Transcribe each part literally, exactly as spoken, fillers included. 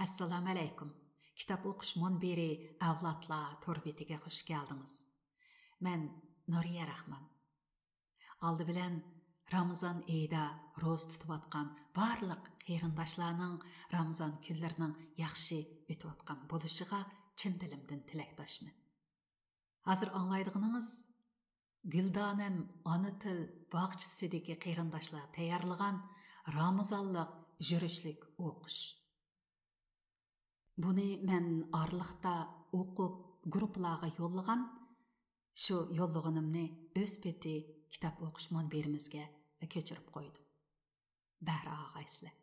ئەسسالامۇئەلەيكۇم. كىتاب ئوقۇش مۇنبىرى ئەۋلادلار تور بېتىگە خۇش كەلدىڭىز. مەن نۇرىيە راخمان. ئالدى بىلەن رامىزان ئېيىدا روزا تۇتۇۋاتقان بارلىق قېرىنداشلارنىڭ رامىزان كۈنلىرىنىڭ ياخشى ئۆتۈۋاتقان بولۇشىغا چىن دىلىمدىن تىلەكداشمەن. ھازىر ئاڭلايدىغىنىڭىز گۈلدانەم ئانا تىل باغچىسىدىكى قېرىنداشلار تەييارلىغان رامىزانلىق يۈرۈشلۈك ئوقۇش. بۇنى مەن ئارىلىقتا ئوقۇپ، گۇرۇپپىلارغا يوللىغان، شۇ يوللىغىنىمنى ئۆز پېتى كىتاب ئوقۇش مۇنبىرىمىزگە كۆچۈرۈپ قويدۇم. بەھرى ئاغايسىلەر.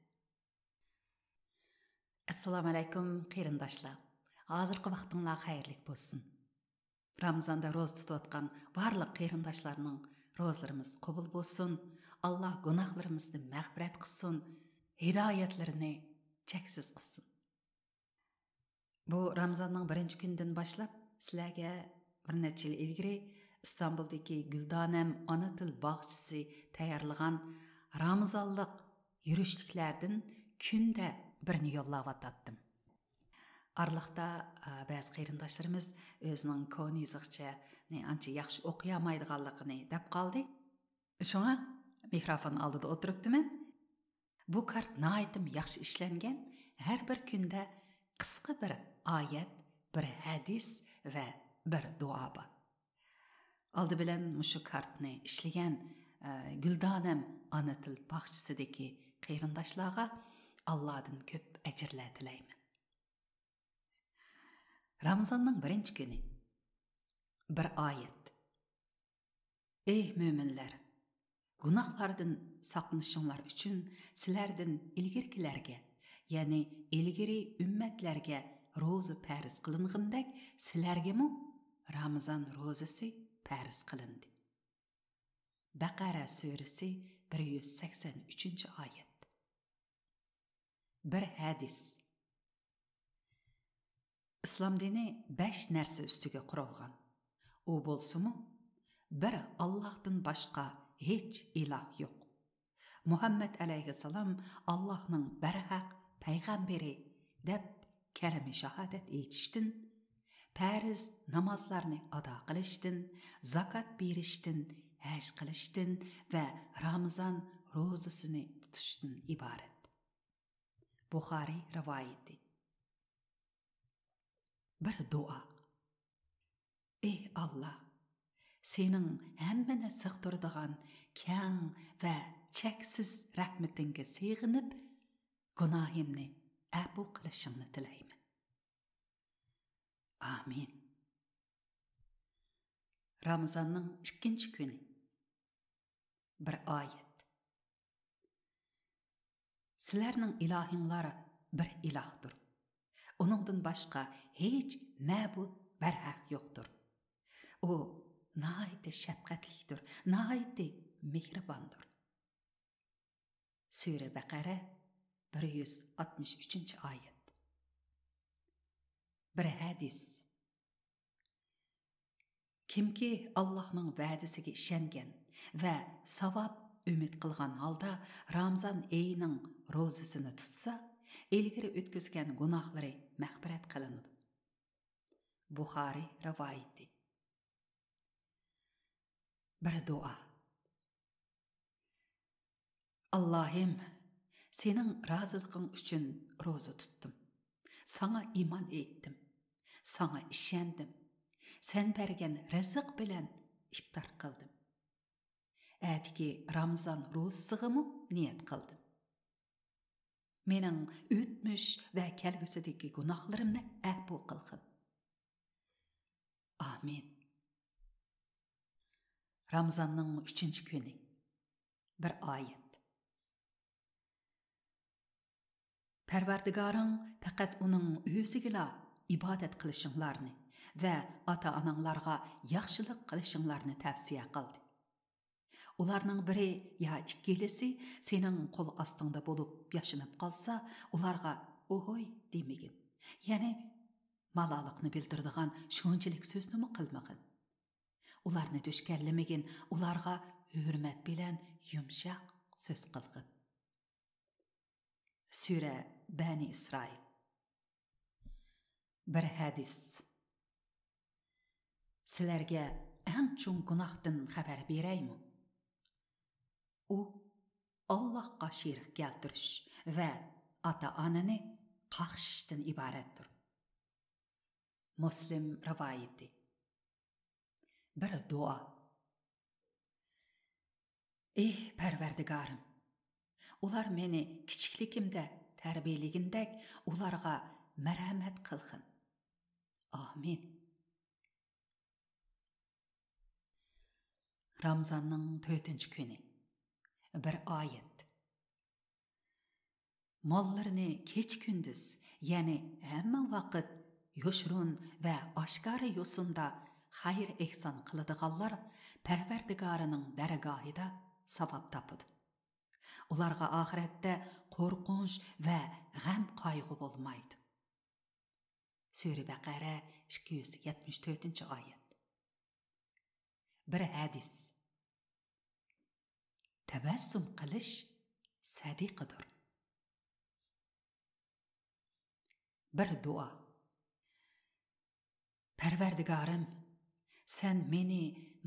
ئەسسالامۇئەلەيكۇم، قېرىنداشلار. ھازىرقى ۋاقتىڭلار خەيرلىك بولسۇن. رامىزاندا روزا تۇتۇۋاتقان بارلىق قېرىنداشلارنىڭ روزىلىرىمىز قوبۇل بولسۇن. ئاللا گۇناھلىرىمىزنى مەغپىرەت قىلسۇن. ھىدايەتلىرىنى چەكسىز قىلسۇن. بۇ رامىزاننىڭ بىرىنچى كۈنىدىن باشلاپ سىلەرگە بىر نەچچە يىل ئىلگىرى ئىستانبۇلدىكى گۈلدانەم ئانا تىل باغچىسى تەييارلىغان رامىزانلىق يۈرۈشلۈكلەردىن كۈندە بىرنى يوللاۋاتاتتىم. ئارىلىقتا، ئا، بەزى قېرىنداشلىرىمىز ئۆزىنىڭ كونا يېزىقچىنى ئانچە ياخشى ئوقۇيالمايدىغانلىقىنى دەپ قالدى. شۇڭا مىكروفون ئالدىدا ئولتۇرۇپتىمەن. بۇ كارت ناھايىتىم ياخشى ئىشلەنگەن، ھەر بىر كۈندە قىسقا بىر ئايەت، بىر ھەدىس ۋە بىر دۇئا بار. ئالدى بىلەن مۇشۇ كارتنى ئىشلىگەن، ئە، گۈلدانەم ئانا تىل باغچىسىدىكى قېرىنداشلارغا ئاللادىن كۆپ ئەجىرلەر تىلەيمەن. رامىزاننىڭ بىرىنچى كۈنى. بىر ئايەت. ئەي مۆمىنلەر! گۇناھلاردىن ساقلىنىشىڭلار ئۈچۈن سىلەردىن ئىلگىرىكىلەرگە، يەنى ئىلگىرى ئۈممەتلەرگە روزا پەرز قىلىنغىنىدەك، سىلەرگىمۇ رامىزان روزىسى پەرز قىلىندى. بەقەرە سۈرىسى، بىر يۈز سەكسەن ئۈچىنچى ئايەت. بىر ھەدىس. ئىسلام دىنى بەش نەرسە ئۈستىگە قۇرۇلغان. ئۇ بولسىمۇ، بىر ئاللاھتىن باشقا ھېچ ئىلاھ يوق. مۇھەممەد ئەلەيھىسسالام ئاللاھنىڭ بەرھەق پەيغەمبىرى دەپ كەلىمە شاھادەت ئېيتىشتىن، پەرز نامازلارنى ئادا قىلىشتىن، زاكات بېرىشتىن، ھەج قىلىشتىن ۋە رامىزان روزىسىنى تۇتۇشتىن ئىبارەت. بۇخارىي رىۋايىتى. بىر دۇئا. ئېي ئاللا، سېنىڭ ھەممىنى سىغدۇرىدىغان كەڭ ۋە چەكسىز رەھمىتىڭگە سېغىنىپ، گۇناھىمنى ئەپۇ قىلىشىڭنى تىلەيمەن. ئامىن. رامىزاننىڭ ئىككىنچى كۈنى. بىر ئايەت. سىلەرنىڭ ئىلاھىڭلار بىر ئىلاھتۇر. ئۇنىڭدىن باشقا ھېچ مەبۇد بەرھەق يوقتۇر. ئۇ ناھايىتى شەپقەتلىكتۇر، ناھايىتى مېھرىباندۇر. سۈرە بەقەرە، بىر يۈز ئاتمىش ئۈچىنچى ئايەت. بىر ھەدىس. كىمكى ئاللاھنىڭ ۋەدىسىگە ئىشەنگەن ۋە ساۋاب ئۈمىد قىلغان ھالدا رامىزان ئېيىنىڭ روزىسىنى تۇتسا، ئىلگىرى ئۆتكۈزگەن گۇناھلىرى مەغپىرەت قىلىنىدۇ. بۇخارىي رىۋايىتى. بىر دۇئا. ئاللاھىم، سېنىڭ رازىلىقىڭ ئۈچۈن روزا تۇتتۇم. ساڭا ئىمان ئېيتتىم. ساڭا ئىشەندىم. سەن بەرگەن رىزىق بىلەن ئىپتار قىلدىم. ئەتىكى رامىزان روزىسىغىمۇ نىيەت قىلدىم. مېنىڭ ئۆتمۈش ۋە كەلگۈسىدىكى گۇناھلىرىمنى ئەپۇ قىلغىن. ئامىن. رامىزاننىڭ ئۈچىنچى كۈنى. بىر ئايەت. پەرۋەردىگارىڭ پەقەت ئۇنىڭ ئۆزىگىلا ئىبادەت قىلىشىڭلارنى ۋە ئاتا-ئاناڭلارغا ياخشىلىق قىلىشىڭلارنى تەۋسىيە قىلدى. ئۇلارنىڭ بىرى يا ئىككىلىسى سېنىڭ قول ئاستىڭدا بولۇپ ياشىنىپ قالسا، ئۇلارغا ئوھوي دېمىگىن. يەنى مالاللىقنى بىلدۈرىدىغان شۇنچىلىك سۆزنىمۇ قىلمىغىن. ئۇلارنى دۈشكەنلىمىگىن، ئۇلارغا ھۆرمەت بىلەن يۇمشاق سۆز قىلغىن. سۈرە بەنى ئىسرائىل. بىر ھەدىس. سىلەرگە ئەڭ چوڭ گۇناھتىن خەۋەر بېرەيمۇ؟ ئۇ ئاللاھقا شېرىك كەلتۈرۈش ۋە ئاتا-ئانىنى قاقشىشتىن ئىبارەتتۇر. مۇسلىم رىۋايىتى. بىر دۇئا. ئېھ پەرۋەردىگارىم، ئۇلار مېنى كىچىكلىكىمدە تەربىيەلىگىنىدەك ئۇلارغا مەرھەمەت قىلغىن. ئامىن. رامزاننىڭ تۆتىنچى كۈنى. بىر ئايەت. ماللىرىنى كېچە-كۈندۈز، يەنى ھەممە ۋاقىت يوشۇرۇن ۋە ئاشكارا يوسۇندا خەير-ئېھسان قىلىدىغانلار پەرۋەردىگارىنىڭ دەرگاھىدا ساۋاب تاپىدۇ. ئۇلارغا ئاخىرەتتە قورقۇنچ ۋە غەم-قايغۇ بولمايدۇ. سۈرە بەقەرە، ئىككى يۈز يەتمىش تۆتىنچى ئايەت. بىر ھەدىس. تەبەسسۇم قىلىش سەدىقىدۇر. بىر دۇئا. پەرۋەردىگارىم، سەن مېنى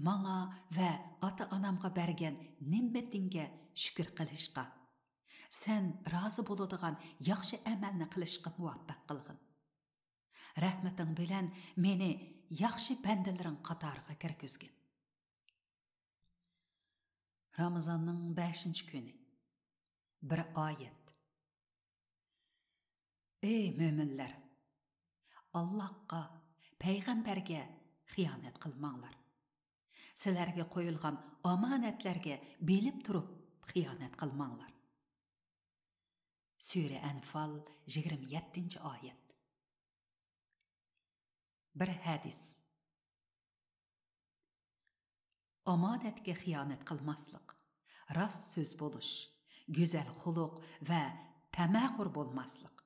ماڭا ۋە ئاتا-ئانامغا بەرگەن نېمىتىڭگە شۈكۈر قىلىشقا، سەن رازى بولىدىغان ياخشى ئەمەلنى قىلىشقا مۇۋەپپەق قىلغىن. رەھمىتىڭ بىلەن مېنى ياخشى بەندىلىرىڭ قاتارىغا كىرگۈزگىن. رامىزاننىڭ بەشىنچى كۈنى. بىر ئايەت. ئەي مۆمىنلەر! ئاللاھقا، پەيغەمبەرگە خىيانەت قىلماڭلار. سىلەرگە قويۇلغان ئامانەتلەرگە بىلىپ تۇرۇپ خىيانەت قىلماڭلار. سۈرە ئەنفال، يىگىرمە يەتتىنچى ئايەت. بىر ھەدىس. ئامانەتكە خىيانەت قىلماسلىق، راست سۆز بولۇش، گۈزەل خۇلق ۋە تەمەخور بولماسلىق،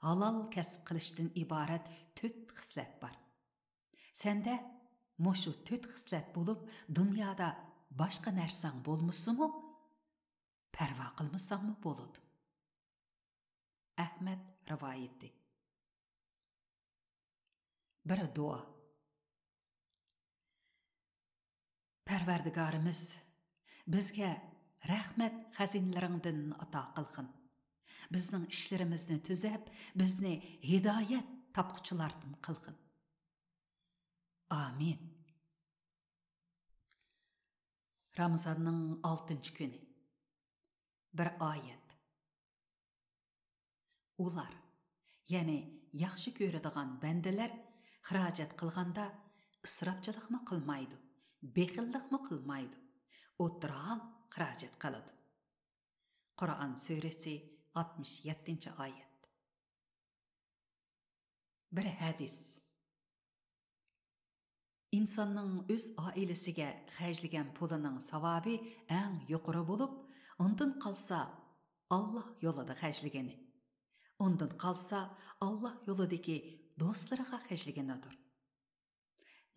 ھالال كەسىپ قىلىشتىن ئىبارەت تۆت خىسلەت بار. سەندە مۇشۇ تۆت خىسلەت بولۇپ، دۇنيادا باشقا نەرسەڭ بولمىسىمۇ، پەرۋا قىلمىساڭمۇ بولىدۇ. ئەھمەد رىۋايىتى. بىر دۇئا. پەرۋەردىگارىمىز، بىزگە رەھمەت خەزىنىلىرىڭدىن ئاتا قىلغىن. بىزنىڭ ئىشلىرىمىزنى تۈزەپ، بىزنى ھىدايەت تاپقۇچىلاردىن قىلغىن. ئامىن. رامىزاننىڭ ئالتىنچى كۈنى. بىر ئايەت. ئۇلار، يەنى ياخشى كۆرىدىغان بەندىلەر خىراجەت قىلغاندا ئىسراپچىلىقمۇ قىلمايدۇ، بېخىللىقمۇ قىلمايدۇ، ئوتتۇرا ھال خىراجەت قىلىدۇ. قۇرئان سۈرىسى، ئاتمىش يەتتىنچى ئايەت. بىر ھەدىس. ئىنساننىڭ ئۆز ئائىلىسىگە خەجلىگەن پۇلىنىڭ ساۋابى ئەڭ يۇقىرى بولۇپ، ئۇندىن قالسا ئاللاھ يولىدا خەجلىگىنى، ئۇندىن قالسا ئاللاھ يولىدىكى دوستلىرىغا خەجلىگىنىدۇر.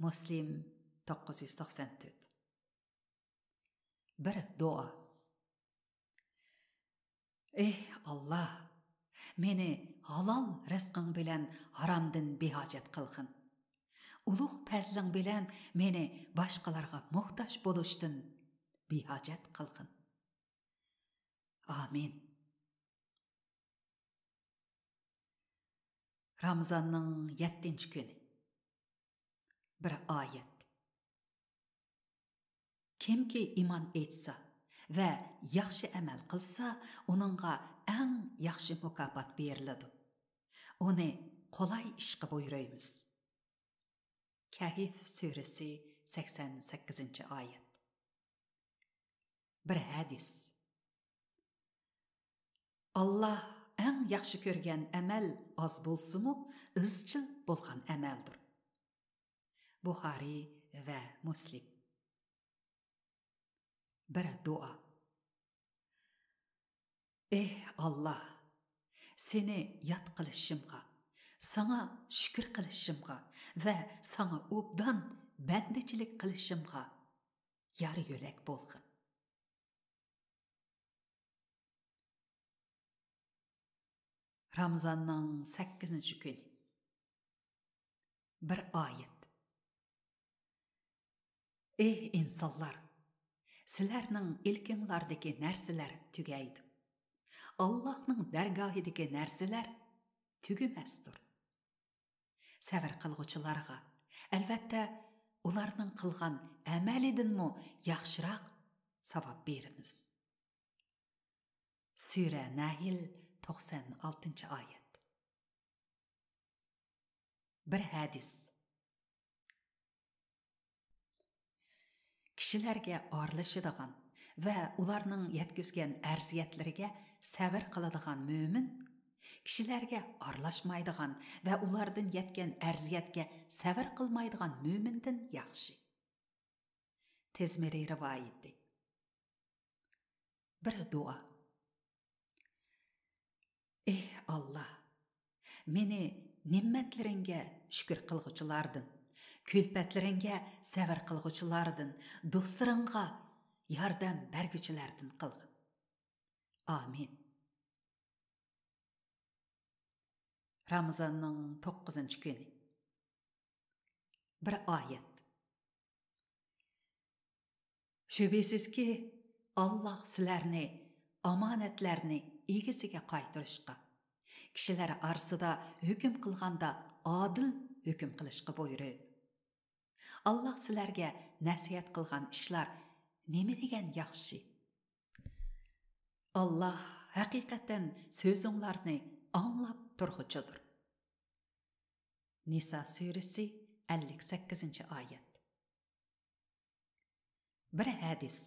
مۇسلىم، توققۇز يۈز توقسان تۆت. بىر دۇئا. ئېھ ئاللاھ، مېنى ھالال رىزقىڭ بىلەن ھارامدىن بىھاجەت قىلغىن. ئۇلۇغ پەزلىڭ بىلەن مېنى باشقىلارغا موھتاج بولۇشتىن بىھاجەت قىلغىن. ئامىن. رامىزاننىڭ يەتتىنچى كۈنى. بىر ئايەت. كىمكى ئىمان ئېيتسا ۋە ياخشى ئەمەل قىلسا، ئۇنىڭغا ئەڭ ياخشى مۇكاپات بېرىلىدۇ. ئۇنى قولاي ئىشقا بۇيرۇيمىز. كەھف سۈرىسى، سەكسەن سەككىزىنچى ئايەت. بىر ھەدىس. ئاللاھ ئەڭ ياخشى كۆرگەن ئەمەل ئاز بولسىمۇ، ئىزچىل بولغان ئەمەلدۇر. بۇخارىي ۋە مۇسلىم. بىر دۇئا. ئېھ ئاللاھ، سېنى ياد قىلىشىمغا، ساڭا شۈكۈر قىلىشىمغا ۋە ساڭا ئوبدان بەندىچىلىك قىلىشىمغا يار يۆلەك بولغىن. رامىزاننىڭ سەككىزىنچى كۈنى. بىر ئايەت. ئېھ ئىنسانلار! سىلەرنىڭ ئىلكىڭلاردىكى نەرسىلەر تۈگەيدۇ. ئاللاھنىڭ دەرگاھىدىكى نەرسىلەر تۈگىمەستۇر. سەۋر قىلغۇچىلارغا، ئەلۋەتتە، ئۇلارنىڭ قىلغان ئەمەلىدىنمۇ ياخشىراق ساۋاب بېرىمىز. سۈرە نەھل، توقسان ئالتىنچى ئايەت. بىر ھەدىس. كىشىلەرگە ئارىلىشىدىغان ۋە ئۇلارنىڭ يەتكۈزگەن ئەرزىيەتلىرىگە سەۋر قىلىدىغان مۆمىن، كىشىلەرگە ئارىلاشمايدىغان ۋە ئۇلاردىن يەتكەن ئەرزىيەتكە سەۋر قىلمايدىغان مۆمىندىن ياخشى. تىرمىزى رىۋايىتى. بىر دۇئا. ئېھ ئاللاھ، مېنى نېمەتلىرىڭگە شۈكۈر قىلغۇچىلاردىن، كۈلپەتلىرىڭگە سەۋر قىلغۇچىلاردىن، دوستلىرىڭغا ياردەم بەرگۈچىلەردىن قىلغىن. ئامىن. رامىزاننىڭ توققۇزىنچى كۈنى. بىر ئايەت. شۈبھىسىزكى، ئاللاھ سىلەرنى ئامانەتلەرنى ئىگىسىگە قايتۇرۇشقا، كىشىلەر ئارىسىدا ھۆكۈم قىلغاندا ئادىل ھۆكۈم قىلىشقا بۇيرۇدى. ئاللاھ سىلەرگە نەسىھەت قىلغان ئىشلار نېمە دېگەن ياخشى! ئاللاھ ھەقىقەتەن سۆزۈڭلارنى ئاڭلاپ تۇرغۇچىدۇر. نىسا سۈرىسى، ئەللىك سەككىزىنچى ئايەت. بىر ھەدىس.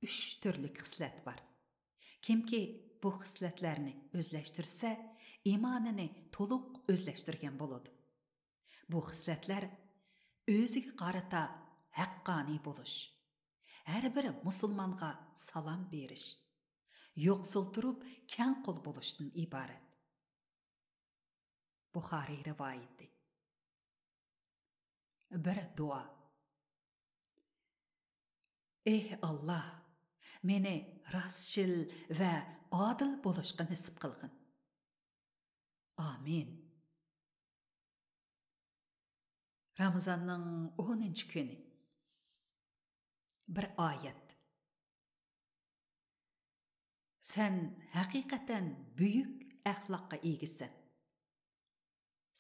ئۈچ تۈرلۈك خىسلەت بار. كىمكى بۇ خىسلەتلەرنى ئۆزلەشتۈرسە، ئىمانىنى تولۇق ئۆزلەشتۈرگەن بولىدۇ. بۇ خىسلەتلەر ئۆزىگە قارىتا ھەققانىي بولۇش، ھەر بىر مۇسۇلمانغا سالام بېرىش، يوقسۇل تۇرۇپ كەڭ قول بولۇشتىن ئىبارەت. بۇخارىي رىۋايىتى. بىر دۇئا. ئېھ ئاللاھ، مېنى راستچىل ۋە ئادىل بولۇشقا نېسىپ قىلغىن. ئامىن. رامىزاننىڭ ئونىنچى كۈنى. بىر ئايەت. سەن ھەقىقەتەن بۈيۈك ئەخلاققا ئىگىسەن.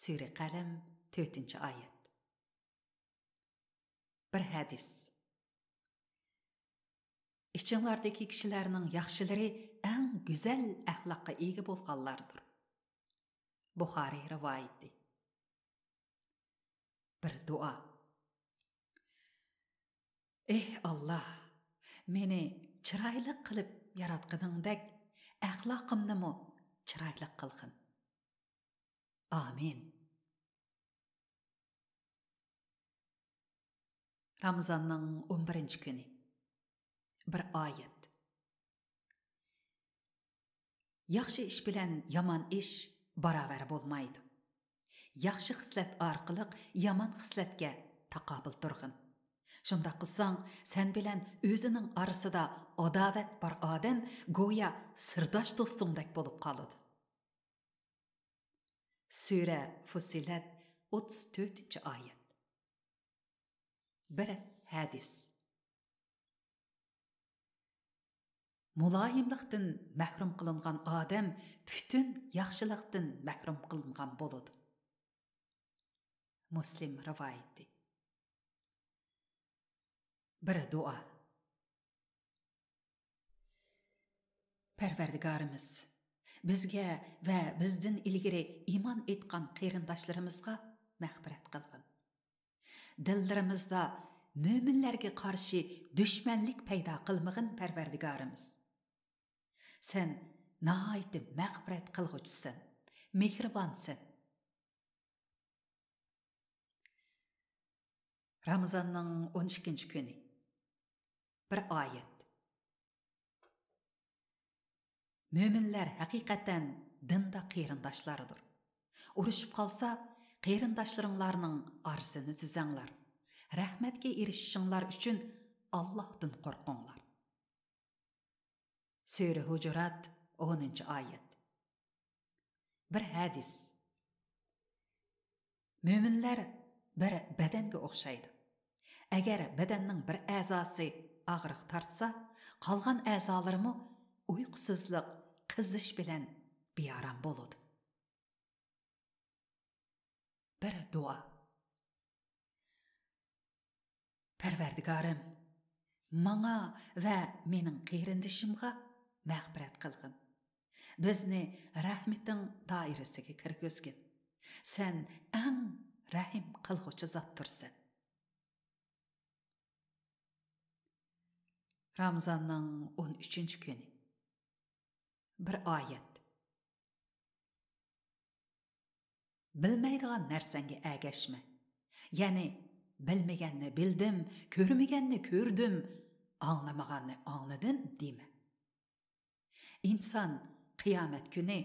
سۈرە قەلەم، تۆتىنچى ئايەت. بىر ھەدىس. ئىچىڭلاردىكى كىشىلەرنىڭ ياخشىلىرى ئەڭ گۈزەل ئەخلاققا ئىگە بولغانلاردۇر. بۇخارىي رىۋايىتى. بىر دۇئا. ئېھ ئاللاھ، مېنى چىرايلىق قىلىپ ياراتقىنىڭدەك، ئەخلاقىمنىمۇ چىرايلىق قىلغىن. ئامىن. رامىزاننىڭ ئون بىرىنچى كۈنى. بىر ئايەت. ياخشى ئىش بىلەن يامان ئىش باراۋەر بولمايدۇ. ياخشى خىسلەت ئارقىلىق يامان خىسلەتكە تاقابىل تۇرغىن. شۇنداق قىلساڭ، سەن بىلەن ئۆزىنىڭ ئارىسىدا ئاداۋەت بار ئادەم گويا سىرداش دوستۇڭدەك بولۇپ قالىدۇ. سۈرە فۇسسىلەت، ئوتتۇز تۆتىنچى ئايەت. بىر ھەدىس. مۇلايىملىقتىن مەھرۇم قىلىنغان ئادەم پۈتۈن ياخشىلىقتىن مەھرۇم قىلىنغان بولىدۇ. مۇسلىم رىۋايىتى. بىر دۇئا. پەرۋەردىگارىمىز، بىزگە ۋە بىزدىن ئىلگىرى ئىمان ئېيتقان قېرىنداشلىرىمىزغا مەغپىرەت قىلغىن. دىللىرىمىزدا مۆمىنلەرگە قارشى دۈشمەنلىك پەيدا قىلمىغىن، پەرۋەردىگارىمىز. سەن ناھايىتى مەغپىرەت قىلغۇچىسەن، مېھرىبانسەن. رامىزاننىڭ ئون ئىككىنچى كۈنى. بىر ئايەت. مۆمىنلەر ھەقىقەتەن دىندا قېرىنداشلاردۇر. ئۇرۇشۇپ قالسا، قېرىنداشلىرىڭلارنىڭ ئارىسىنى تۈزەڭلار. رەھمەتكە ئېرىشىشىڭلار ئۈچۈن ئاللاھتىن قورقۇڭلار. سۈرە ھۇجۇرات، ئونىنچى ئايەت. بىر ھەدىس. مۆمىنلەر بىر بەدەنگە ئوخشايدۇ. ئەگەر بەدەننىڭ بىر ئەزاسى ئاغرىق تارتسا، قالغان ئەزالىرىمۇ ئۇيقۇسىزلىق، قىزىش بىلەن بىئارام بولىدۇ. بىر دۇئا. پەرۋەردىگارىم، ماڭا ۋە مېنىڭ قېرىندىشىمغا مەغپىرەت قىلغىن. بىزنى رەھمىتىڭ دائىرىسىگە كىرگۈزگىن. سەن ئەڭ رەھىم قىلغۇچى زاتتۇرسەن. رامىزاننىڭ ئون ئۈچىنچى كۈنى. بىر ئايەت. بىلمەيدىغان نەرسەڭگە ئەگەشمە. يەنى، بىلمىگەننى بىلدىم، كۆرمىگەننى كۆردۈم، ئاڭلىمىغاننى ئاڭلىدىم دېمە. ئىنسان قىيامەت كۈنى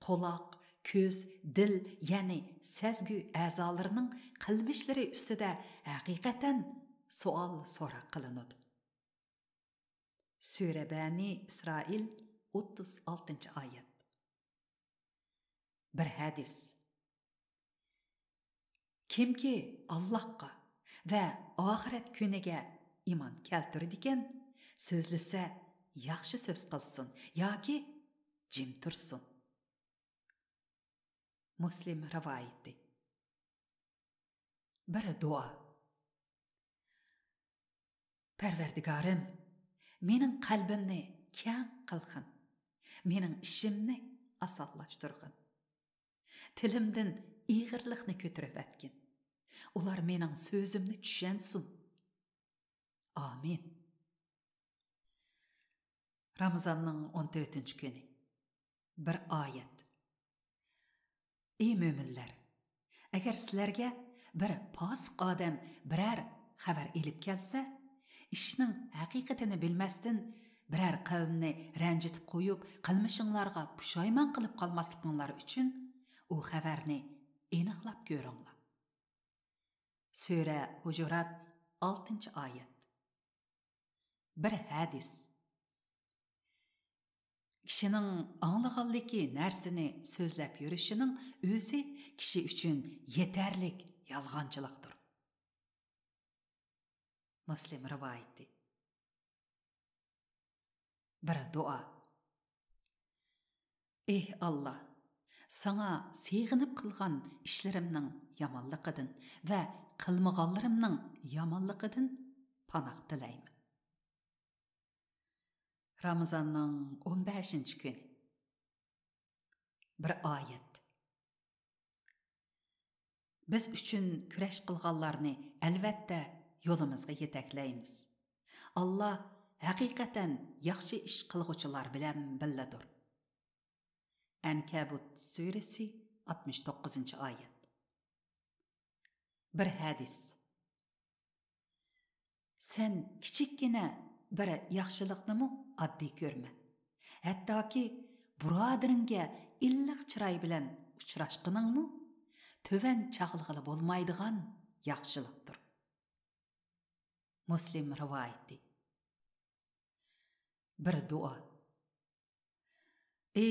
قۇلاق، كۆز، دىل، يەنى سەزگۈ ئەزالىرىنىڭ قىلمىشلىرى ئۈستىدە ھەقىقەتەن سوئال سوراق قىلىنىدۇ. سۈرە بەنى ئىسرائىل، ئوتتۇز ئالتىنچى ئايەت. بىر ھەدىس. كىمكى ئاللاھقا ۋە ئاخىرەت كۈنىگە ئىمان كەلتۈرىدىكەن، سۆزلىسە ياخشى سۆز قىلسۇن ياكى جىم تۇرسۇن. مۇسلىم رىۋايىتى. بىر دۇئا. پەرۋەردىگارىم، مېنىڭ قەلبىمنى كەڭ قىلغىن، مېنىڭ ئىشىمنى ئاسانلاشتۇرغىن. تىلىمدىن ئېغىرلىقنى كۆتۈرۈۋەتكىن. ئۇلار مېنىڭ سۆزۈمنى چۈشەنسۇن. ئامىن. رامىزاننىڭ ئون تۆتىنچى كۈنى. بىر ئايەت. ئى مۆمىنلەر! ئەگەر سىلەرگە بىر پاسىق ئادەم بىرەر خەۋەر ئېلىپ كەلسە، ئىشنىڭ ھەقىقىتىنى بىلمەستىن، بىرەر قەۋمنى رەنجىتىپ قويۇپ، قىلمىشىڭلارغا پۇشايمان قىلىپ قالماسلىقىڭلار ئۈچۈن، ئۇ خەۋەرنى ئېنىقلاپ كۆرۈڭلار. سۈرە ھۇجۇرات، ئالتىنچى ئايەت. بىر ھەدىس. كىشىنىڭ ئاڭلىغانلىكى نەرسىنى سۆزلەپ يۈرۈشىنىڭ ئۆزى كىشى ئۈچۈن يېتەرلىك يالغانچىلىقتۇر. مۇسلىم رىۋايىتى. بىر دۇئا. ئېھ ئاللا، ساڭا سېغىنىپ قىلغان ئىشلىرىمنىڭ يامانلىقىدىن ۋە قىلمىغانلىرىمنىڭ يامانلىقىدىن پاناھ تىلەيمەن. رامىزاننىڭ ئون بەشىنچى كۈنى. بىر ئايەت. بىز ئۈچۈن كۈرەش قىلغانلارنى ئەلۋەتتە يولىمىزغا يېتەكلەيمىز. ئاللا ھەقىقەتەن ياخشى ئىش قىلغۇچىلار بىلەن بىللىدۇر. ئەنكەبۇت سۈرىسى، ئاتمىش توققۇزىنچى ئايەت. بىر ھەدىس. سەن كىچىككىنە بىر ياخشىلىقنىمۇ ئاددىي كۆرمە. ھەتتاكى بۇرادىرىڭگە ئىللىق چىراي بىلەن ئۇچراشقىنىڭمۇ تۆۋەن چاغلىغىلى بولمايدىغان ياخشىلىقتۇر. مۇسلىم رىۋايىتى. بىر دۇئا. ئى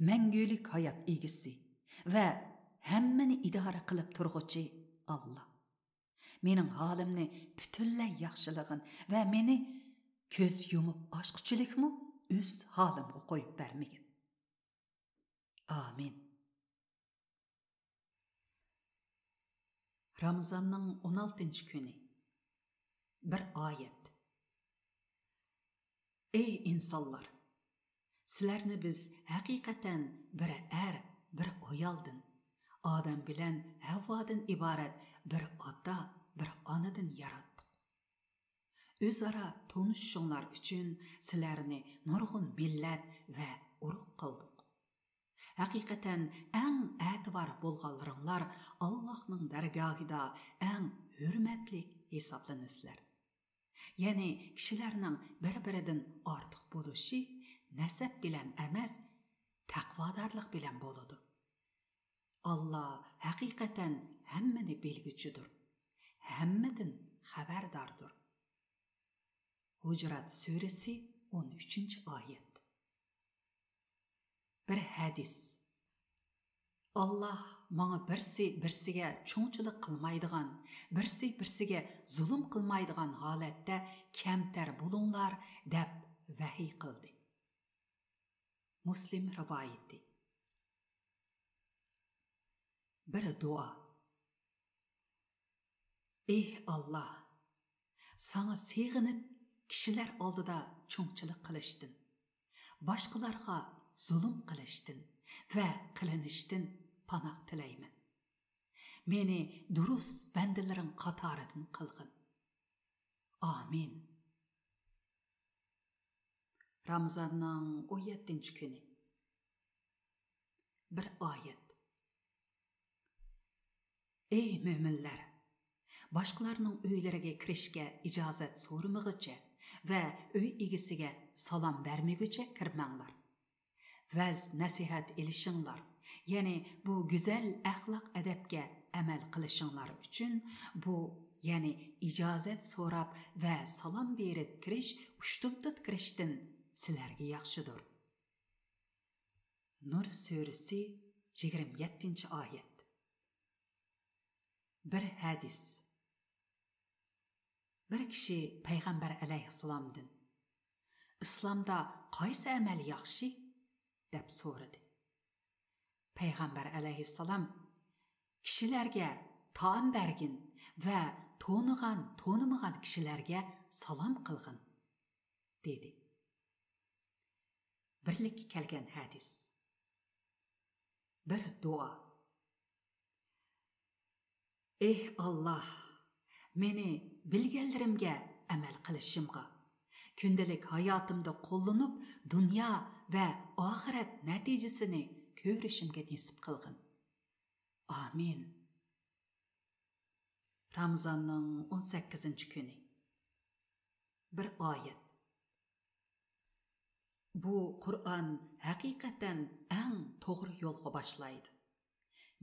مەڭگۈلۈك ھايات ئىگىسى ۋە ھەممىنى ئىدارە قىلىپ تۇرغۇچى ئاللا! مېنىڭ ھالىمنى پۈتۈنلەي ياخشىلىغىن ۋە مېنى كۆز يۇمۇپ ئاچقۇچىلىكمۇ ئۆز ھالىمغا قويۇپ بەرمىگىن. ئامىن. رامىزاننىڭ ئون ئالتىنچى كۈنى. بىر ئايەت. ئەي ئىنسانلار! سىلەرنى بىز ھەقىقەتەن بىر ئەر، بىر ئايالدىن، ئادەم بىلەن ھەۋۋادىن ئىبارەت بىر ئاتا، بىر ئانىدىن ياراتتۇق. ئۆزئارا تونۇشۇشۇڭلار ئۈچۈن سىلەرنى نۇرغۇن مىللەت ۋە ئۇرۇق قىلدۇق. ھەقىقەتەن ئەڭ ئەتىۋار بولغانلىرىڭلار ئاللاھنىڭ دەرگاھىدا ئەڭ ھۆرمەتلىك ھېسابلىنىسىلەر. يەنى كىشىلەرنىڭ بىر-بىرىدىن ئارتۇق بولۇشى نەسەب بىلەن ئەمەس، تەقۋادارلىق بىلەن بولىدۇ. ئاللا ھەقىقەتەن ھەممىنى بىلگۈچىدۇر، ھەممىدىن خەۋەرداردۇر. ھۇجرات سۈرىسى، ئون ئۈچىنچى ئايەت. بىر ھەدىس. ئاللا ماڭا بىرسى بىرسىگە چوڭچىلىق قىلمايدىغان، بىرسى بىرسىگە زۇلۇم قىلمايدىغان ھالەتتە كەمتەر بولۇڭلار، دەپ ۋەھىي قىلدى. مۇسلىم رىۋايىتى. بىر دۇئا. ئېھ ئاللا، ساڭا سېغىنىپ، كىشىلەر ئالدىدا چوڭچىلىق قىلىشتىن، باشقىلارغا زۇلۇم قىلىشتىن ۋە قىلىنىشتىن پاناھ تىلەيمەن. مېنى دۇرۇس بەندىلىرىڭ قاتارىدىن قىلغىن. ئامىن. رامىزاننىڭ ئون يەتتىنچى كۈنى. بىر ئايەت. ئەي مۆمىنلەر! باشقىلارنىڭ ئۆيلىرىگە كىرىشكە ئىجازەت سورىمىغۇچە ۋە ئۆي ئىگىسىگە سالام بەرمىگۈچە كىرمەڭلار. ۋەز-نەسىھەت ئېلىشىڭلار، يەنى بۇ گۈزەل ئەخلاق-ئەدەپكە ئەمەل قىلىشىڭلار ئۈچۈن بۇ، يەنى ئىجازەت سوراپ ۋە سالام بېرىپ كىرىش ئۇشتۇمتۇت كىرىشتىن سىلەرگە ياخشىدۇر. نۇر سۈرىسى، يىگىرمە يەتتىنچى ئايەت. بىر ھەدىس. بىر كىشى پەيغەمبەر ئەلەيھىسسالامدىن، «ئىسلامدا قايسى ئەمەل ياخشى؟» دەپ سورىدى. پەيغەمبەر ئەلەيھىسسالام، «كىشىلەرگە تائام بەرگىن ۋە تونۇغان، تونۇمىغان كىشىلەرگە سالام قىلغىن» دېدى. بىرلىككە كەلگەن ھەدىس. بىر دۇئا. ئېھ ئاللا، مېنى بىلگەنلىرىمگە ئەمەل قىلىشىمغا، كۈندىلىك ھاياتىمدا قوللىنىپ، دۇنيا ۋە ئاخىرەت نەتىجىسىنى كۆرۈشۈمگە نېسىپ قىلغىن. ئامىن. رامىزاننىڭ ئون سەككىزىنچى كۈنى. بىر ئايەت. بۇ قۇرئان ھەقىقەتەن ئەڭ توغرا يولغا باشلايدۇ.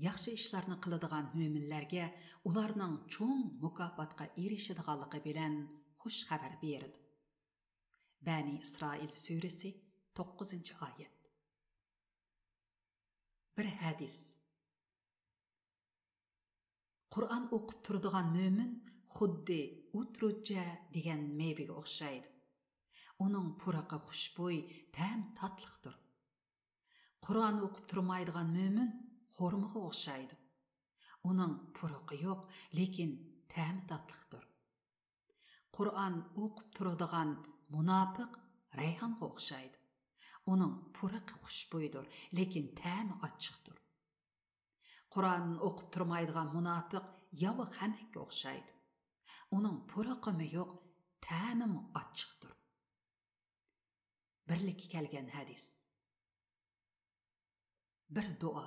ياخشى ئىشلارنى قىلىدىغان مۆمىنلەرگە ئۇلارنىڭ چوڭ مۇكاپاتقا ئېرىشىدىغانلىقى بىلەن خۇش خەۋەر بېرىدۇ. بەنى ئىسرائىل سۈرىسى، توققۇزىنچى ئايەت. بىر ھەدىس. قۇرئان ئوقۇپ تۇرىدىغان مۆمىن خۇددى ئۇترۇججە دېگەن مېۋىگە ئوخشايدۇ. ئۇنىڭ پۇرىقى خۇشبۇي، تەمى تاتلىقتۇر. قۇرئان ئوقۇپ تۇرمايدىغان مۆمىن خورمىغا ئوخشايدۇ. ئۇنىڭ پۇرىقى يوق، لېكىن تەمى تاتلىقتۇر. قۇرئان ئوقۇپ تۇرىدىغان مۇناپىق رەيھانغا ئوخشايدۇ. ئۇنىڭ پۇرىقى خۇشبۇيدۇر، لېكىن تەمى ئاچچىقتۇر. قۇرئان ئوقۇپ تۇرمايدىغان مۇناپىق ياۋا خەمەككە ئوخشايدۇ. ئۇنىڭ پۇرىقىمۇ يوق، تەمىمۇ ئاچچىقتۇر. بىرلىككە كەلگەن ھەدىس. بىر دۇئا.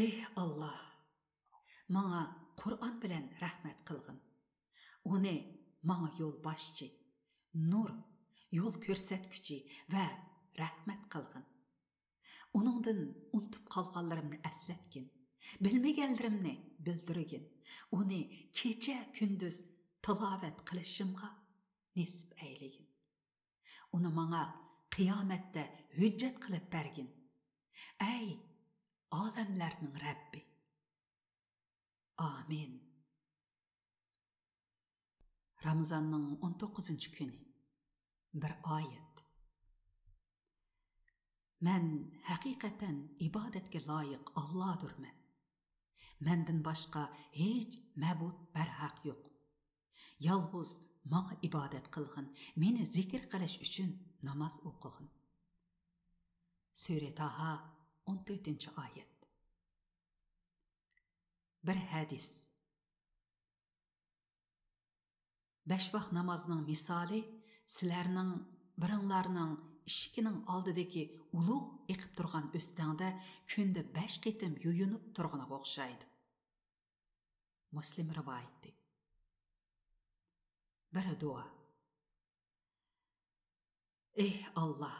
ئېھ ئاللا، ماڭا قۇرئان بىلەن رەھمەت قىلغىن. ئۇنى ماڭا يولباشچى، نۇر، يول كۆرسەتكۈچى ۋە رەھمەت قىلغىن. ئۇنىڭدىن ئۇنتۇپ قالغانلىرىمنى ئەسلەتكىن، بىلمىگەنلىرىمنى بىلدۈرگىن، ئۇنى كېچە-كۈندۈز تىلاۋەت قىلىشىمغا نېسىپ ئەيلىگىن. ئۇنى ماڭا قىيامەتتە ھۆججەت قىلىپ بەرگىن. ئەي ئالەملەرنىڭ رەببى! ئامىن. رامىزاننىڭ ئون توققۇزىنچى كۈنى. بىر ئايەت. مەن ھەقىقەتەن ئىبادەتكە لايىق ئاللادۇرمەن. مەندىن باشقا ھېچ مەبۇد بەرھەق يوق. يالغۇز ماڭا ئىبادەت قىلغىن، مېنى زىكىر قىلىش ئۈچۈن ناماز ئوقۇغىن. سۈرە تاھا، ئون تۆتىنچى ئايەت. بىر ھەدىس. بەش ۋاق نامازنىڭ مىسالى سىلەرنىڭ بىرىڭلارنىڭ ئىشىكىنىڭ ئالدىدىكى ئۇلۇغ ئېقىپ تۇرغان ئۆستەڭدە كۈندە بەش قېتىم يۇيۇنۇپ تۇرغىنىغا ئوخشايدۇ. مۇسلىم رىۋايىتى. بىر دۇئا. ئېھ ئاللا،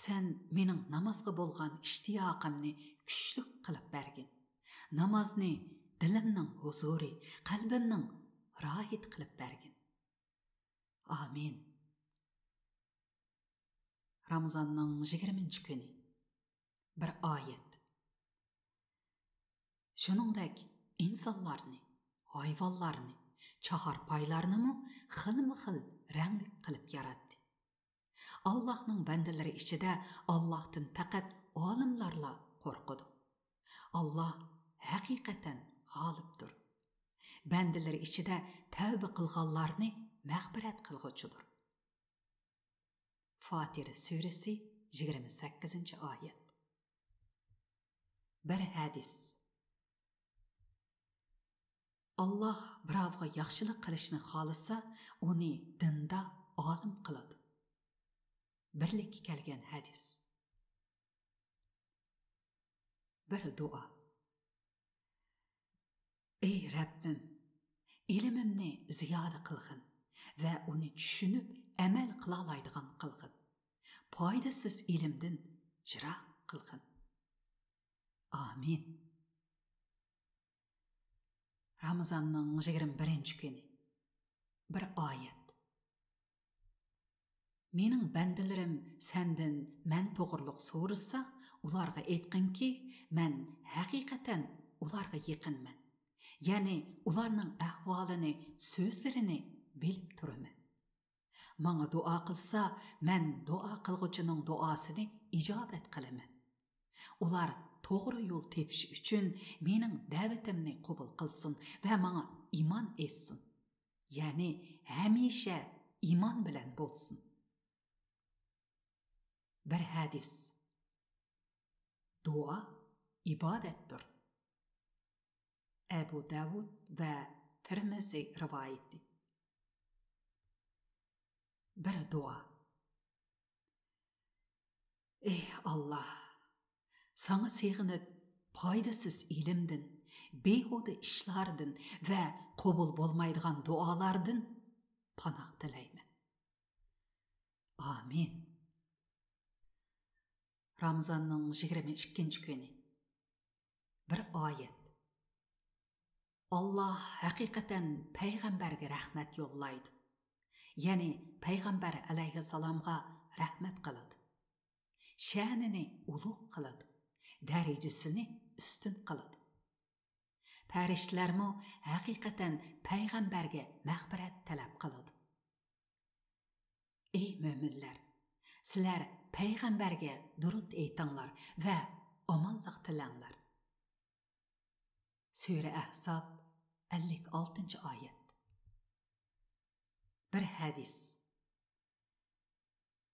سەن مېنىڭ نامازغا بولغان ئىشتىياقىمنى كۈچلۈك قىلىپ بەرگىن. نامازنى دىلىمنىڭ ھۇزۇرى، قەلبىمنىڭ راھىتى قىلىپ بەرگىن. ئامىن. رامىزاننىڭ يىگىرمىنچى كۈنى. بىر ئايەت. شۇنىڭدەك ئىنسانلارنى، ھايۋانلارنى، چاھارپايلارنىمۇ خىلمۇ خىل رەڭلىك قىلىپ ياراتتى. ئاللاھنىڭ بەندىلىرى ئىچىدە ئاللاھتىن پەقەت ئالىملارلا قورقىدۇ. ئاللاھ ھەقىقەتەن غالىبتۇر. بەندىلىرى ئىچىدە تەۋبە قىلغانلارنى مەغپىرەت قىلغۇچىدۇر. فاتىر سۈرىسى، يىگىرمە سەككىزىنچى ئايەت. بىر ھەدىس. ئاللاھ بىراۋغا ياخشىلىق قىلىشنى خالىسا، ئۇنى دىندا ئالىم قىلىدۇ. بىرلىككە كەلگەن ھەدىس. بىر دۇئا. ئەي رەببىم، ئىلمىمنى زىيادە قىلغىن ۋە ئۇنى چۈشىنىپ ئەمەل قىلالايدىغان قىلغىن. پايدىسىز ئىلىمدىن يىراق قىلغىن. ئامىن. رامىزاننىڭ يىگىرمە بىرىنچى كۈنى. بىر ئايەت. مېنىڭ بەندىلىرىم سەندىن مەن توغرۇلۇق سورىسا، ئۇلارغا ئېيتقىنكى، مەن ھەقىقەتەن ئۇلارغا يېقىنمەن. يەنى ئۇلارنىڭ ئەھۋالىنى، سۆزلىرىنى بىلىپ تۇرىمەن. ماڭا دۇئا قىلسا، مەن دۇئا قىلغۇچىنىڭ دۇئاسىنى ئىجابەت قىلىمەن. ئۇلار توغرا يول تېپىش ئۈچۈن مېنىڭ دەۋىتىمنى قوبۇل قىلسۇن ۋە ماڭا ئىمان ئېيتسۇن. يەنى ھەمىشە ئىمان بىلەن بولسۇن. بىر ھەدىس. دۇئا ئىبادەتتۇر. ئەبۇ داۋۇد ۋە تىرمىزى رىۋايىتى. بىر دۇئا. ئېھ ئاللاھ، ساڭا سېغىنىپ، پايدىسىز ئىلىمدىن، بىھۇدە ئىشلاردىن ۋە قوبۇل بولمايدىغان دۇئالاردىن پاناھ تىلەيمەن. ئامىن. رامىزاننىڭ يىگىرمە ئىككىنچى كۈنى. بىر ئايەت. ئاللاھ ھەقىقەتەن پەيغەمبەرگە رەھمەت يوللايدۇ. يەنى پەيغەمبەر ئەلەيھىسسالامغا رەھمەت قىلىدۇ. شەنىنى ئۇلۇغ قىلىدۇ. دەرىجىسىنى ئۈستۈن قىلىدۇ. پەرىشتىلەرمۇ ھەقىقەتەن پەيغەمبەرگە مەغپىرەت تەلەپ قىلىدۇ. ئەي مۆمىنلەر، سىلەر پەيغەمبەرگە دۇرۇت ئېيتىڭلار ۋە ئامانلىق تىلەڭلار. سۈرە ئەھزاب، ئەللىك ئالتىنچى ئايەت. بىر ھەدىس.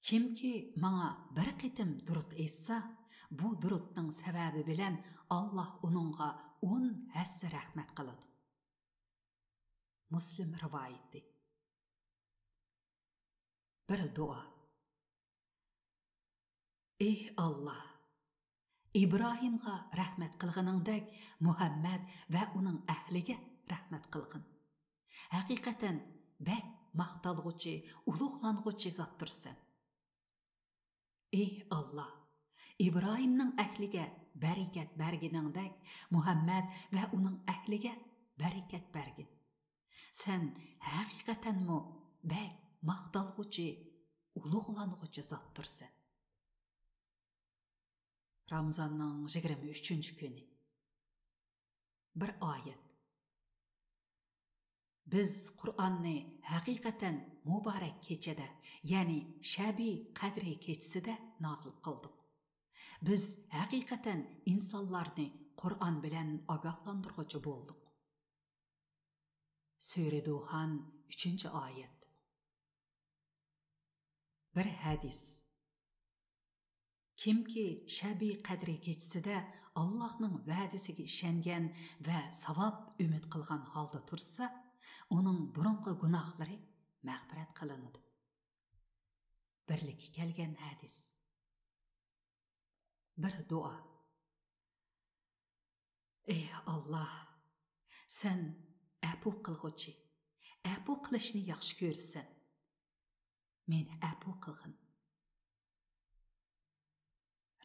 كىمكى ماڭا بىر قېتىم دۇرۇت ئېيتسا، بۇ دۇرۇتنىڭ سەۋەبى بىلەن ئاللاھ ئۇنىڭغا ئون ھەسسە رەھمەت قىلىدۇ. مۇسلىم رىۋايىتى. بىر دۇئا. ئېھ ئاللاھ، ئىبراھىمغا رەھمەت قىلغىنىڭدەك مۇھەممەد ۋە ئۇنىڭ ئەھلىگە رەھمەت قىلغىن. ھەقىقەتەن بەك ماختالغۇچى، ئۇلۇغلانغۇچى زاتتۇرسەن. ئېھ ئاللاھ، ئىبراھىمنىڭ ئەھلىگە بەرىكەت بەرگىنىڭدەك مۇھەممەد ۋە ئۇنىڭ ئەھلىگە بەرىكەت بەرگىن. سەن ھەقىقەتەنمۇ بەك ماختالغۇچى، ئۇلۇغلانغۇچى زاتتۇرسەن. رامىزاننىڭ يىگىرمە ئۈچىنچى كۈنى. بىر ئايەت. بىز قۇرئاننى ھەقىقەتەن مۇبارەك كېچىدە، يەنى شەبى قەدرى كېچىسىدە نازىل قىلدۇق. بىز ھەقىقەتەن ئىنسانلارنى قۇرئان بىلەن ئاگاھلاندۇرغۇچى بولدۇق. سۈرە دۇخان، ئۈچىنچى ئايەت. بىر ھەدىس. كىمكى شەبى قەدرى كېچىسىدە ئاللاھنىڭ ۋەدىسىگە ئىشەنگەن ۋە ساۋاب ئۈمىد قىلغان ھالدا تۇرسا، ئۇنىڭ بۇرۇنقى گۇناھلىرى مەغپىرەت قىلىنىدۇ. بىرلىككە كەلگەن ھەدىس. بىر دۇئا. ئېھ ئاللاھ، سەن ئەپۇ قىلغۇچى، ئەپۇ قىلىشنى ياخشى كۆرىسەن. مېنى ئەپۇ قىلغىن.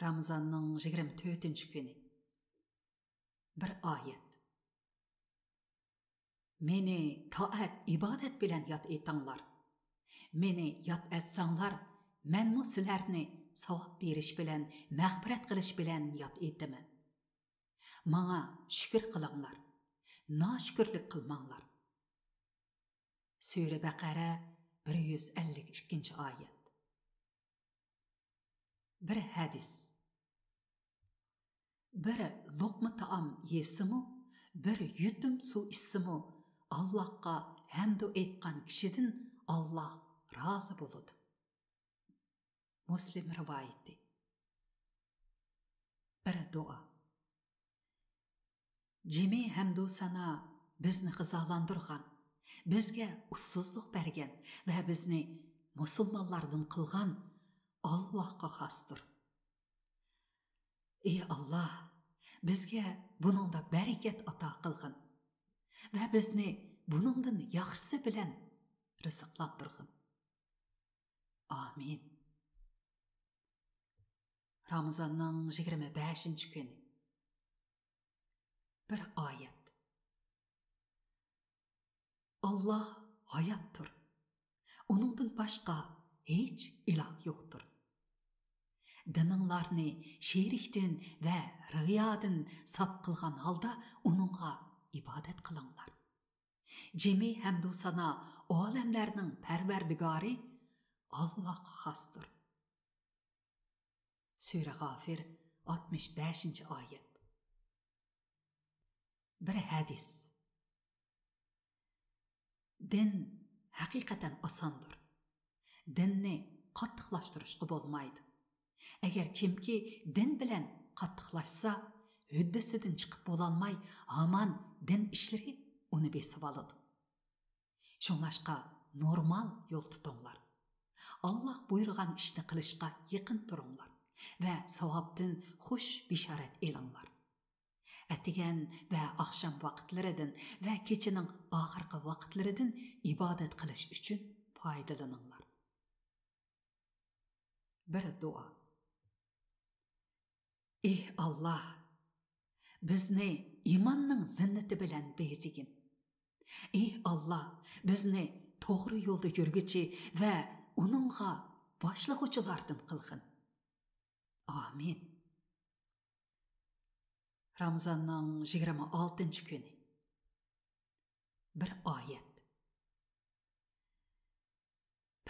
رامىزاننىڭ يىگىرمە تۆتىنچى كۈنى. بىر ئايەت. مېنى تائەت، ئىبادەت بىلەن ياد ئېتىڭلار. مېنى ياد ئەتسەڭلار، مەنمۇ سىلەرنى ساۋاب بېرىش بىلەن، مەغپىرەت قىلىش بىلەن ياد ئېتىمەن. ماڭا شۈكۈر قىلىڭلار، ناشۈكۈرلۈك قىلماڭلار. سۈرە بەقەرە، بىر يۈز ئەللىك ئىككىنچى ئايەت. بىر ھەدىس. بىر لوقما تائام يېسىمۇ، بىر يۇتۇم سۇ ئىچسىمۇ، ئاللاھقا ھەمدۇ ئېيتقان كىشىدىن ئاللاھ رازى بولىدۇ. مۇسلىم رىۋايىتى. بىر دۇئا. جىمى ھەمدۇ سانا بىزنى غىزالاندۇرغان، بىزگە ئۇسسۇزلۇق بەرگەن ۋە بىزنى مۇسۇلمانلاردىن قىلغان ئاللاھقا خاستۇر. ئى ئاللاھ، بىزگە بۇنىڭدا بەرىكەت ئاتا قىلغىن ۋە بىزنى بۇنىڭدىن ياخشىسى بىلەن رىزىقلاندۇرغىن. ئامىن. رامىزاننىڭ يىگىرمە بەشىنچى كۈنى. بىر ئايەت. ئاللاھ ھاياتتۇر. ئۇنىڭدىن باشقا ھېچ ئىلاھ يوقتۇر. دىنىڭلارنى شېرىكتىن ۋە رىيادىن ساپ قىلغان ھالدا ئۇنىڭغا ئىبادەت قىلىڭلار. جىمى ھەمدۇ سانا ئالەملەرنىڭ پەرۋەردىگارى ئاللاھقا خاستۇر. سۈرە غافىر، ئاتمىش بەشىنچى ئايەت. بىر ھەدىس. دىن ھەقىقەتەن ئاساندۇر. دىننى قاتتىقلاشتۇرۇشقا بولمايدۇ. ئەگەر كىمكى دىن بىلەن قاتتىقلاشسا، ھۆددىسىدىن چىقىپ بولالماي، ھامان دىن ئىشلىرى ئۇنى بېسىۋالىدۇ. شۇڭلاشقا نورمال يول تۇتۇڭلار. ئاللاھ بۇيرۇغان ئىشنى قىلىشقا يېقىن تۇرۇڭلار ۋە ساۋابتىن خۇش بېشارەت ئېلىڭلار. ئەتىگەن ۋە ئاخشام ۋاقىتلىرىدىن ۋە كېچىنىڭ ئاخىرقى ۋاقىتلىرىدىن ئىبادەت قىلىش ئۈچۈن پايدىلىنىڭلار. بىر دۇئا. ئېھ ئاللاھ، بىزنى ئىماننىڭ زىننىتى بىلەن بېزىگىن. ئېھ ئاللاھ، بىزنى توغرا يولدا يۈرگۈچى ۋە ئۇنىڭغا باشلىغۇچىلاردىن قىلغىن. ئامىن. رامىزاننىڭ يىگىرمە ئالتىنچى كۈنى. بىر ئايەت.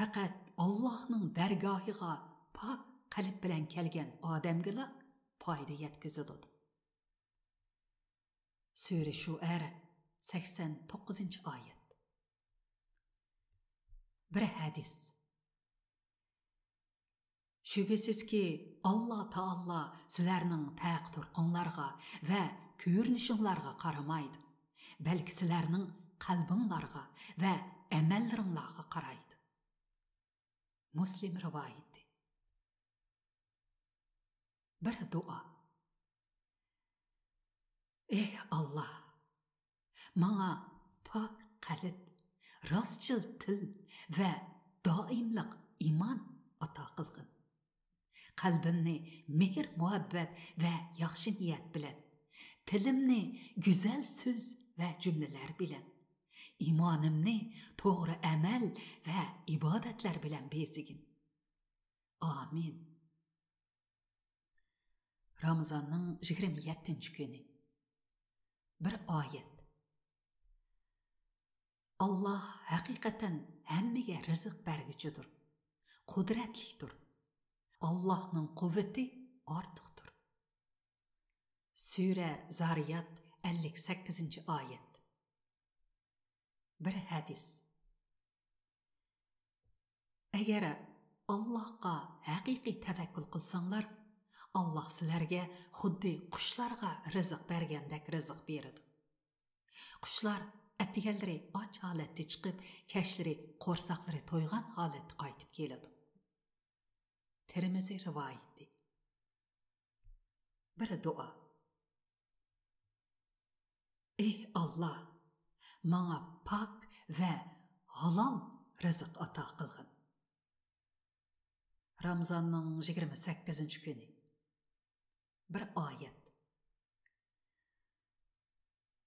پەقەت ئاللاھنىڭ دەرگاھىغا پاك قەلب بىلەن كەلگەن ئادەمگىلا پايدا يەتكۈزۈلىدۇ. سۈرە شۇئەر، سەكسەن توققۇزىنچى ئايەت. بىر ھەدىس. شۈبھىسىزكى، ئاللا تائالا سىلەرنىڭ تەق تۇرقۇڭلارغا ۋە كۆرۈنۈشۈڭلارغا قارىمايدۇ، بەلكى سىلەرنىڭ قەلبىڭلارغا ۋە ئەمەللىرىڭلارغا قارايدۇ. مۇسلىم رىۋايىتى. بىر دۇئا. ئېھ ئاللا، ماڭا پاك قەلب، راستچىل تىل ۋە دائىملىق ئىمان ئاتا قىلغىن. قەلبىمنى مېھىر-مۇھەببەت ۋە ياخشى نىيەت بىلەن، تىلىمنى گۈزەل سۆز ۋە جۈملىلەر بىلەن، ئىمانىمنى توغرا ئەمەل ۋە ئىبادەتلەر بىلەن بېزىگىن. ئامىن. رامىزاننىڭ يىگىرمە يەتتىنچى كۈنى. بىر ئايەت. ئاللا ھەقىقەتەن ھەممىگە رىزىق بەرگۈچىدۇر، قۇدرەتلىكتۇر. ئاللانىڭ قۇۋۋىتى ئارتۇقتۇر. سۈرە زارىيات، ئەللىك سەككىزىنچى ئايەت. بىر ھەدىس. ئەگەر ئاللاھقا ھەقىقىي تەۋەككۈل قىلساڭلار، ئاللاھ سىلەرگە خۇددى قۇشلارغا رىزىق بەرگەندەك رىزىق بېرىدۇ. قۇشلار ئەتىگەنلىرى ئاچ ھالەتتە چىقىپ، كەچلىرى قورساقلىرى تويغان ھالەتتە قايتىپ كېلىدۇ. تىرمىزى رىۋايىتى. بىر دۇئا. ئېھ ئاللا، ماڭا پاك ۋە ھالال رىزىق ئاتا قىلغىن. رامىزاننىڭ يىگىرمە سەككىزىنچى كۈنى. بىر ئايەت.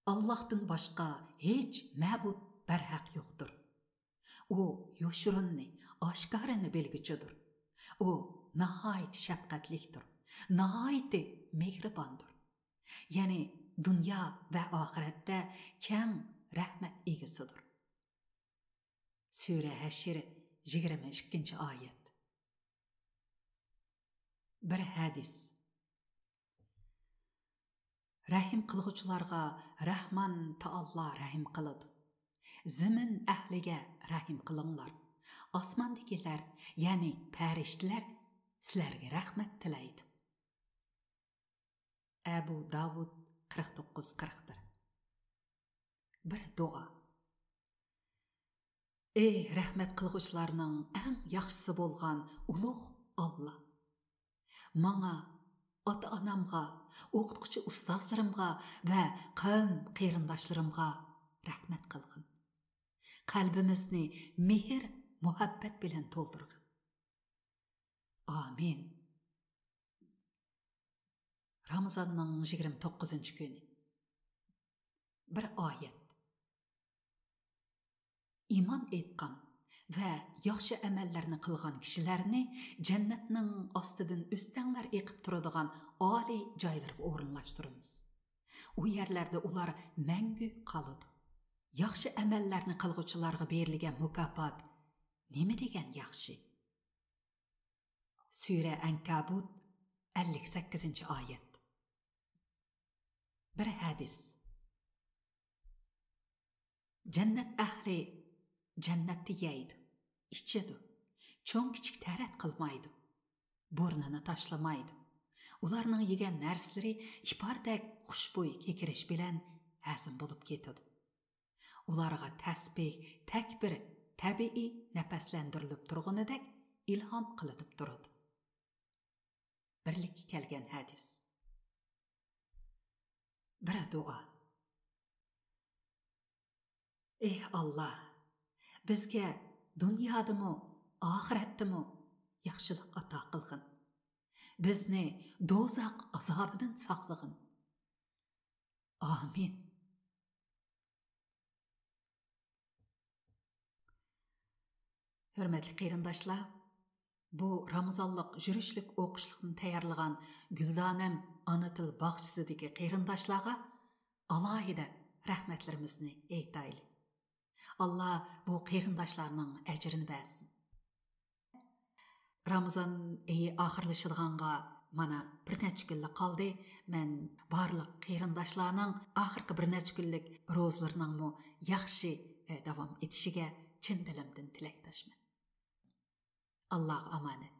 ئاللاھتىن باشقا ھېچ مەبۇد بەرھەق يوقتۇر. ئۇ يوشۇرۇننى، ئاشكارىنى بىلگۈچىدۇر. ئۇ ناھايىتى شەپقەتلىكتۇر، ناھايىتى مېھرىباندۇر. يەنى دۇنيا ۋە ئاخىرەتتە كەڭ رەھمەت ئىگىسىدۇر. سۈرە ھەشر، يىگىرمە ئىككىنچى ئايەت. بىر ھەدىس. رەھىم قىلغۇچىلارغا رەھمان تائالا رەھىم قىلىدۇ. زېمىن ئەھلىگە رەھىم قىلىڭلار. ئاسماندىكىلەر، يەنى پەرىشتىلەر سىلەرگە رەھمەت تىلەيدۇ. ئەبۇ داۋۇد، قىرىق توققۇز، قىرىق بىر. بىر دۇئا. ئەي رەھمەت قىلغۇچىلارنىڭ ئەڭ ياخشىسى بولغان ئۇلۇغ ئاللا! ماڭا، ئاتا-ئانامغا، ئوقۇتقۇچى ئۇستازلىرىمغا ۋە قەۋم قېرىنداشلىرىمغا رەھمەت قىلغىن. قەلبىمىزنى مېھىر-مۇھەببەت بىلەن تولدۇرغىن. ئامىن. رامىزاننىڭ يىگىرمە توققۇزىنچى كۈنى. بىر ئايەت. ئىمان ئېيتقان ۋە ياخشى ئەمەللەرنى قىلغان كىشىلەرنى جەننەتنىڭ ئاستىدىن ئۆستەڭلەر ئېقىپ تۇرىدىغان ئالىي جايلىرىغا ئورۇنلاشتۇرىمىز. ئۇ يەرلەردە ئۇلار مەڭگۈ قالىدۇ. ياخشى ئەمەللەرنى قىلغۇچىلارغا بېرىلگەن مۇكاپات نېمە دېگەن ياخشى! سۈرە ئەنكابۇت، ئەللىك سەككىزىنچى ئايەت. بىر ھەدىس. جەننەت ئەھلى جەننەتتە يەيدۇ، ئىچىدۇ، چوڭ-كىچىك تەرەت قىلمايدۇ، بۇرنىنى تاشلىمايدۇ. ئۇلارنىڭ يېگەن نەرسىلىرى ئىپاردەك خۇشبۇي كېكىرىش بىلەن ھەزىم بولۇپ كېتىدۇ. ئۇلارغا تەسبىھ، تەكبىر تەبىئىي نەپەسلەندۈرۈلۈپ تۇرغىنىدەك ئىلھام قىلىنىپ تۇرىدۇ. بىرلىككە كەلگەن ھەدىس. بىر دۇئا. ئېھ ئاللا، بىزگە دۇنيادىمۇ، ئاخىرەتتىمۇ ياخشىلىق ئاتا قىلغىن. بىزنى دوزاخ ئازابىدىن ساقلىغىن. ئامىن. ھۆرمەتلىك قېرىنداشلار، بۇ رامىزانلىق يۈرۈشلۈك ئوقۇشلۇقنى تەييارلىغان گۈلدانەم ئانا تىل باغچىسىدىكى قېرىنداشلارغا ئالاھىدە رەھمەتلىرىمىزنى ئېيتايلى. ئاللا بۇ قېرىنداشلارنىڭ ئەجرىنى بەرسۇن. رامىزان ئېيى ئاخىرلىشىدىغانغا مانا بىر نەچچە كۈنلا قالدى. مەن بارلىق قېرىنداشلارنىڭ ئاخىرقى بىر نەچچە كۈنلۈك روزىلىرىنىڭمۇ ياخشى، ئە، داۋام ئېتىشىگە چىن دىلىمدىن تىلەكداشمەن. ئاللاغا ئامانەت.